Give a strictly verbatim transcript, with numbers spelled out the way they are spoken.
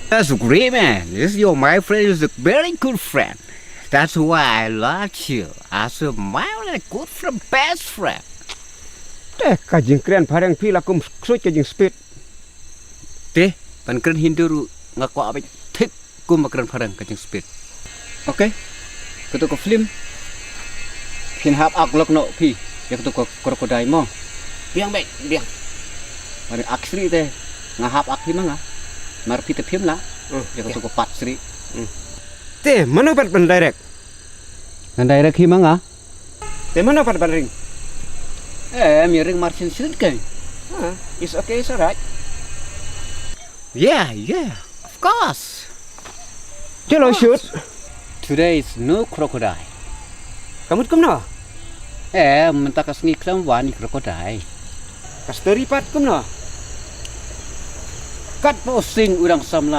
That's great, man. This your my friend is a very good friend. That's why I love you. As a my only good friend, best friend. Te ka jingkren phareng phi la kum ksuid ka jingspeed. Te ban kren Hindi ruh nga kwah beit thik kum ba kren phareng ka jingspeed. Okay. Kato ka film phin hap ak lok noh phi ïa kato ka crocodile mo. Biang beit, biang. Mar ak sri te nga hap ak phi ma nga. Mar phi te phim lah. Hmm, ïa kato ka pat sri. Hmm. Te mano pat ban direct? Ngan direct hi ma nga. Te mano pat ban ring? Eh, mi ring mar shin shin kai. Ah, it's okay, it's alright. Yeah, yeah, of course. Te lo shoot. Today is no crocodile. Ka mut kumno? Eh, mynta ka sngi khlem wan ïa i crocodile. Ka story pat kumno? Katba u sing u dang samla